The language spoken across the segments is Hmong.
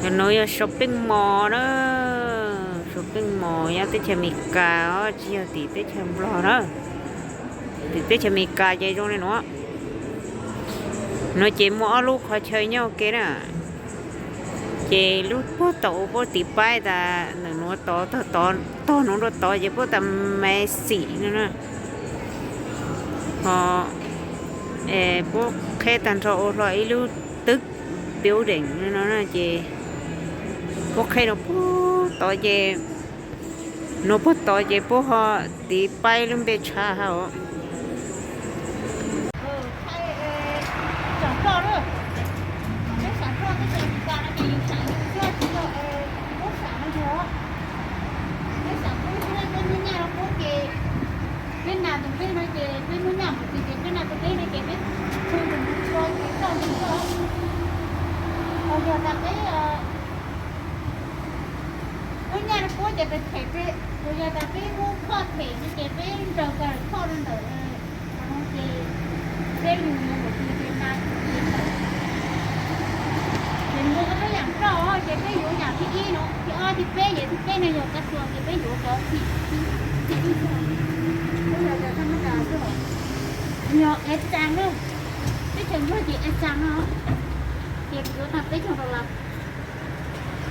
Cov nuav yog shopping mall na, shopping mall nyob teb chaws Amelikas os, tsis yog tim teb chaws Nplog na. Tim teb chaws Amelikas ces zoo li nuav. Nuav ces muaj ob lub qhov chaw nyob ua ke na. Ces lub puag tom uas puab tiv paib tas ntawm nuav tod, tog nuav rua tod ces puab tas Macy's no na. Ho puab qheb tag nrho ua hlo ib lub twb building no na ces puab qheb nuav puag tod ces, nuav puag tod ces puab ho tiv paib lub npe tshav hab os. Peb nas tus peb no ces peb muab nyaj mus txiv ces peb nas tus peb no ces peb tshwm tus mus tshua ces toj mus toj. Yog tas peb, muab nyaj rau puab ces peb them peb, yog tas peb muab phoj them no ces peb nraws kag phoj rau ntawm no ces peb lug yuav mus txiv ces nas ces tawm. Ces muaj peb yaam roj ces peb yuav yaam thib ib no, thib ob, thib peb, ces thib peb no yog kab xua ces peb yuav cov thib, thib ib xwb. Peb yog cov thaj mab kas xwb os. Yog es xaas na, teb chaws Nplog ces es xaas no, ces kuv yuav tag peb caug dollar.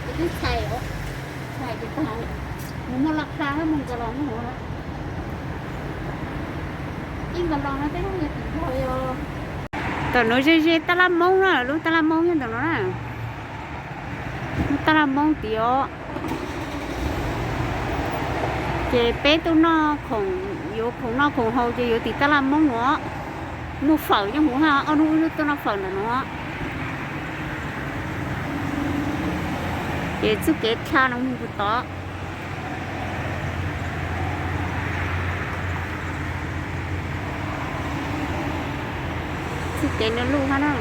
Ces twb txhais os, txhais ces tag, nws muaj laj kha hab muaj nkaus los muaj huv na. Ib nkaus los no tej zaum yog tim Nplog yog. Tam nuav ze ze tab laj Moob na, lub tab laj Moob nyob ntawm no na. Lub tab laj Moob tid os. Ces peb tuaj noj khoom, yuav khoom noj khoom haus ces yuav tim tab laj Moob nuav. Muaj fawm nyob huv hab, ob hnub wb tuaj noj fawm ntawm nuav. Ces txuj kev dlha no mus puag tod. Txuj kev nuav luj hab na.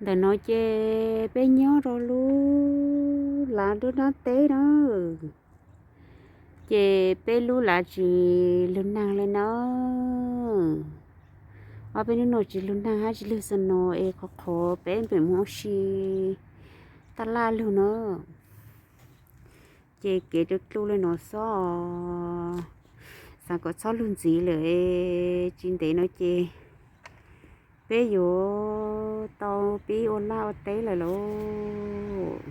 Ntawm no ces peb nyob rau lub lav nruab nrab teb na. Ces peb lub lav tsis lug naag le na. Ob peb hnub no tsis lug naag hab tsis lug snow es qhov qhov peb pem mus ua si taj laj lug na. Ces kev dlua dlua le nuav xwb, xaav kom txhob lug ntxiv lawm, tsis ntev no ces peb yuav tau pib ua laj ua teb lawm lauj.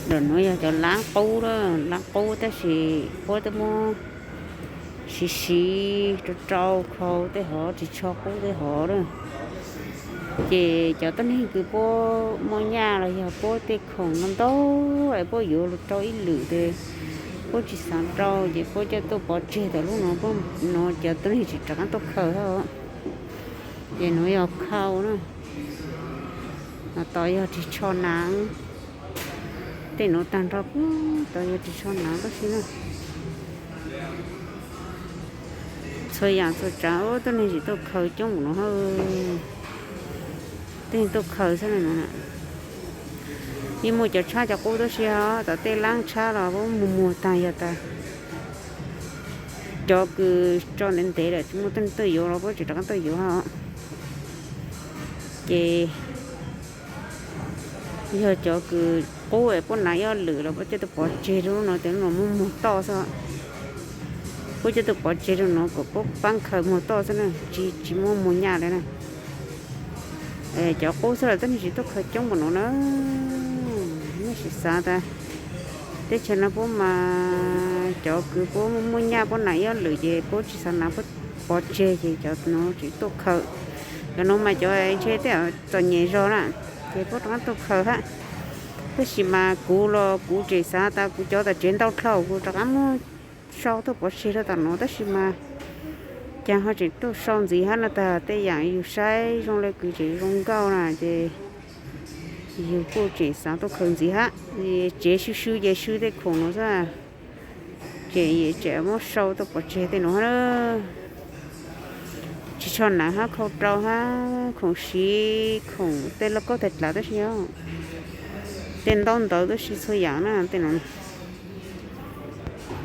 Ntawm nuav yog cov laab qub, laab qub tab sis puab twb muab siv siv rau rau khau tej hov, tsis tsho qub tej hov lawm. Ces cov tuab neeg kws puab muaj nyaj los yog puab tej khoom no ntau es puab yuav lug rau ib lwm tes puab tsis xaav rau ces puab coj tuaj pov tseg tom lub no, puab no cov tuab neeg tsis rov qaab tuaj khaws hab. Ces nuav yog khau na, no tod yog ris tsho naav, tej nuav taag nrho puag tod yog ris tsho naav tab sis na. Txhua yaam txhua tsaav tuab neeg tsis tuaj khaws coob npaum no hab. Tej neeg tuaj khaws xwb no. Yeej muaj cov tshab cov qub tab sis hab, tom tej laab tshab los puab muag muag taag, yog tas cov kws tso ntev ntev lawm tsis muaj tuab neeg tuaj yuav los puab tseem rov qaab tuaj yuav hab. Ces yog cov kws qub es puab naav ib ob lwm los puab coj tuaj pov tseg rau lub no tes lub no muab muag toj xwb. Puab coj tuaj pov tseg rau no kom puab paab khaws muag toj xwb na, tsis, tsis muab muag nyaj li na. Cov qub xwb los tuab neeg tsis tuaj khaws coob npaum no na. Mej sim xaav tas teb chaws no puab mas cov kws puab muaj nyaj puab naav ib ob lwm ces puab tsis xaav naav puab pov tseg ces cov nuav tsis tuaj khaws. Cov nuav mas cov ntshe tej txom nyem zog na, ces puab rov qaab tuaj khaws hab. Tab sis mas kuv los kuv tseem xaav tas kuv cov tom tsev ntau dlhau kuv rov qaab muab sau tuaj pov tseg rau tom nuav tab sis mas caag ho tseem tuaj sau ntxiv hab no tas tej yaam yug saib zoo le kws tseem zoo nkauj na ces yug kuj tseem xaav tuaj khaws ntxiv hab. Tsev sw sw ces sw tej khoom nuav xwb, ces tseem muab sau tuaj pov tseg tej nuav hab. Ris tsho naav hab khau rau hab khoom siv khoom tej lauj kaub tag dlav tab sis os, tej ntaub ntawv tab sis txhua yaam na tej nuav.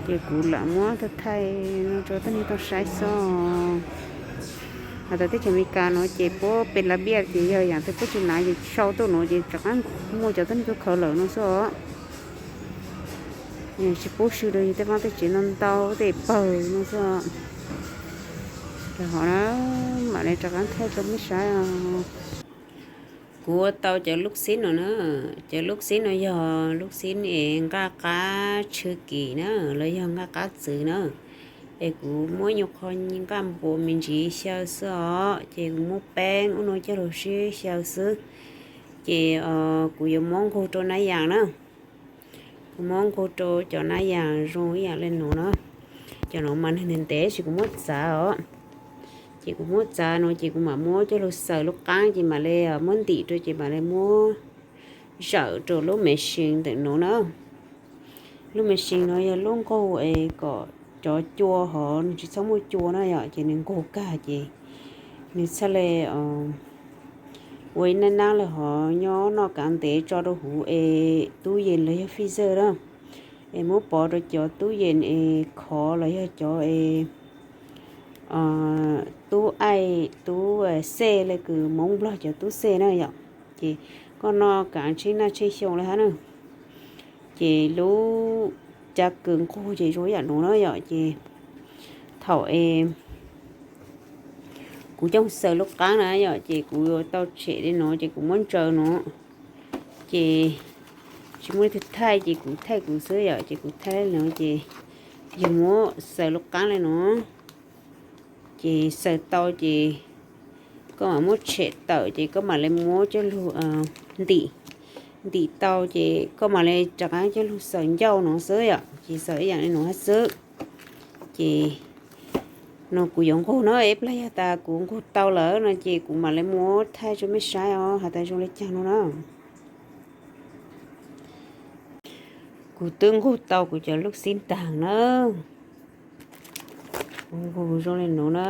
Ces kuv lam muab thaij thaij no rau tib neeg tau saib xwb. Hais tias teb chaws Amelikas no ces puab pes las npiaj ces yog yaam twg puab tsis hnav ces sau tuaj nuav ces rov qaab muaj cov tuab neeg tuaj khaws lawm no xwb os. Tsis pub swb rau yug tej vaaj tej tsev ntau ntau tej pawg no xwb. Rau hov na, mam le rov qaab thaij rau mej saib os. Kuv ua tau cov lub xib no na, cov lub xib no yog lub xib es nqaj qab tshwj kim na, los yog nqaj qab txwv na. Es kuv muab nyuag qho nqaj npuas me ntsis xyaw xwb os, ces kuv muab peeb ub no coj lug sib xyaw xwb. Ces kuv yuav muab nqug rau nab yaas na. Kuv muab nqug rau cov nab yaas zoo ib yaam le nuav na. Cov nuav mas nwg ntev ntev tab sis kuv muab txav os. Ces kuv muab txav nuav ces kuv mam muab coj lug xaws lub qaab ces mam le muab ntim rau ces mam le muab zawm rau lub machine ntawm nuav na. Lub machine no yog lub nqug es kom cov cua hov nws tsis txhob muaj cua na yom, ces nws nqug kag ces nws txhaj le ua ib nab nab le hov nyob noj kav ntev tso rau huv es tub yees los yog freezer na. Es muab pov rau cov tub yees es khov los yog cov es tub aij tub xej le kws Moob Nplog cov tub xej na yom. Ces koj noj kav tsheej naj tsheej xyoo le hab na. Ces lub cav kws nqug ces zoo ib yaam nuav na yom. Ces thaum es kuv coj xaws lub qaab na yom, ces kuv yuav tau tshem li nuav ces kuv muab ntsaws nuav. Ces tsis muaj leej twg thaij ces kuv thaij kuv xwb yom, ces kuv thaij li nuav ces yog muab xaws lub qaab li nuav. Ces xaws tau ces koj mam muab tshem tawm ces koj mam le muab coj lug ntim. Ntim tau ces koj mam le rov qaab coj lug xaws ncauj nuav xwb yom, ces xaws ib yaam li nuav hab xwb. Ces no kuv yuav nqug na, ib plag yog tas kuv nqug tau lawm no ces kuv mam le muab thaij rau mej saib os, has tas zoo le caag no na. Kuv twb nqug tau kuv cov lub xib taag na. Kuv nqug zoo le nuav na.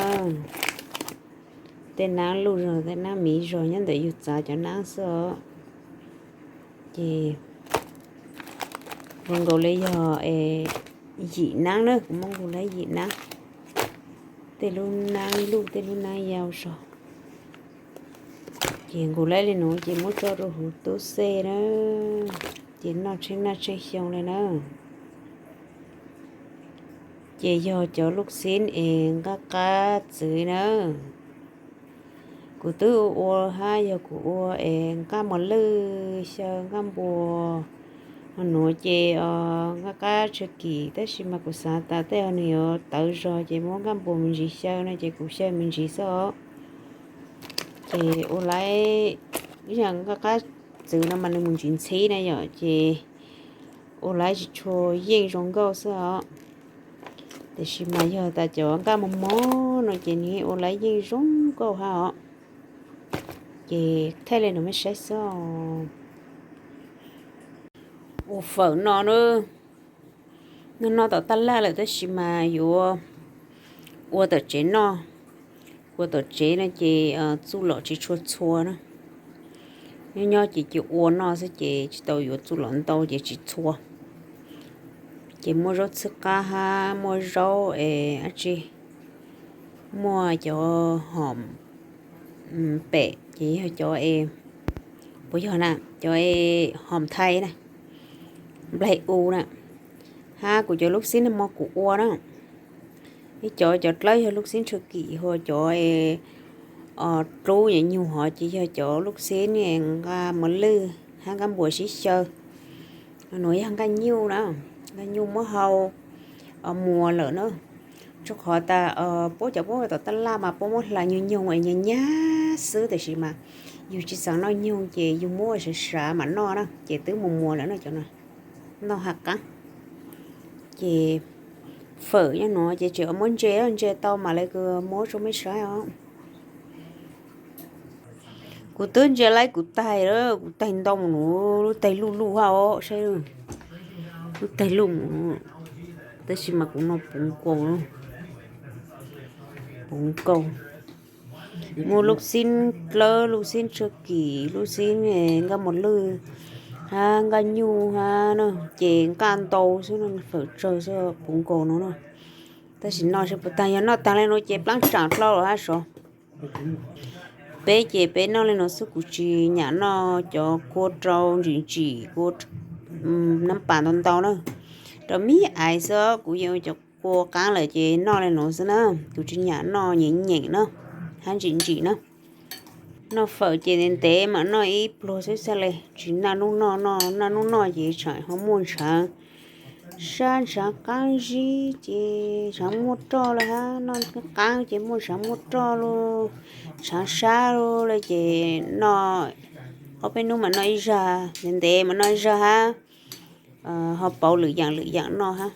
Tej naab luj zog, tej naab miv zog nyob ntawm yug txav cov naab xwb os. Ces zoo nkaus le yog yim naab na, kuv muab nqug lawm yim naab. Tej lub naab luj, tej lub naab yau zog. Ces nqug lawm li nuav ces muab tso rau huv tub xej na, ces noj tsheej naj tsheej xyoo le na. Ces yog cov lub xib es nqaj qab txwv na. Kuv twb ua hab yog kuv ua es nqaj mos lwj xyaw nqaj npua. Ho nuav ces nqaj qab tsw kim tab sis mas kuv xav tas tej ho nws yuav tawv zog ces muab nqaj npua me ntsis xyaw no ces kuv xyaw me ntsis xwb os. Ces ua laib, ib yam nqaj qab txwv no mas nws mus ntsis ntxhib na yom, ces ua laib tsis tshua yeej zoo nkauj xwb os. Tiam sis mas yog tas cov nqaj mos mos no ces nws ua laib yeej zoo nkauj hab os. Ces thaij li no mej saib xwb os. Ua fawm no na, noj noj tom taj laj lawm tab sis mas yuav ua tom tsev noj. Ua tom tsev no ces txuj lom tsis tshua txhua na. Nyob nyob ces cia ua noj xwb ces tsis tau yuav txuj lom ntau ces tsis txhua. Ces muaj zaub txhwb qab hab muaj zaub es dab tsi, muaj cov hom pem ces yog cov es, puas yog na, cov es hom thaib na, nplaig u na, hab kuv cov lub xib nag hmo kuv ua na. Ib cov, cov dlawb yog lub xib tsw kim, ho cov dlub nyuag nyuag hov ces yog cov lub xib nqaj mos lwj hab nqaj npua sib xyaw. Nuav yog nqaj nyuj na, nqaj nyuj muab hau muas lawm na. Rua qhov tas puab cov puab tom taj laj mas puab muab hlais nyuag nyuag es nyag nyag xwb, tiam sis mas yug tsis xav noj nyuag ces yug muab ua sav sav mam noj na, ces twb mus muas lawm no cov no. Noj ha qaab. Ces fawm nyob nuav ces tseem muab ntse, ntse tau mam le kws muab rua mej saib os. Kuv twb ntse laib kuv taig lawm, kuv taig ntau mus nuav, lub taig luj luj hab os, saib lub taig luj mus, tab sis mas kuv no puv nkaus, puv nkaus. Muaj lub xib dlawb, lub xib tsw kim, lub xib nqaj mos lwj, hab nqaj nyuj hab no, ces nqaj ntau xwb no, fawm tsawg xwb puv nkaus no na. Tab sis noj seb puas tag, yog noj tag le no ces plaab tsaam dlhau lawm hab sov. Peb ces peb noj le no xwb, kuv tsis nyam noj cov kua rau ntsim ntsim, kua nab pas ntau ntau na. Rau mib aiv xwb, kuv yeej ua cov kua qaab lawm ces noj le no xwb na. Kuv tsis nyam noj nyeem nyeem na, hab ntsim ntsim na. Noj fawm ces ntev ntev mam noj ib pluag xwb xwb le, tsis naj nub noj, noj naj nub noj ces tseem ho muaj ntshaav sab ntshaav qaab zib ces ntshaav muaj roj le hab, noj qaab ces muaj ntshaav muaj roj lu, ntshaav sab lu le ces noj ob peb nub mam noj ib zag, ntev ntev mam noj ib zag hab ho pauv lwm yaam lwm yaam noj hab.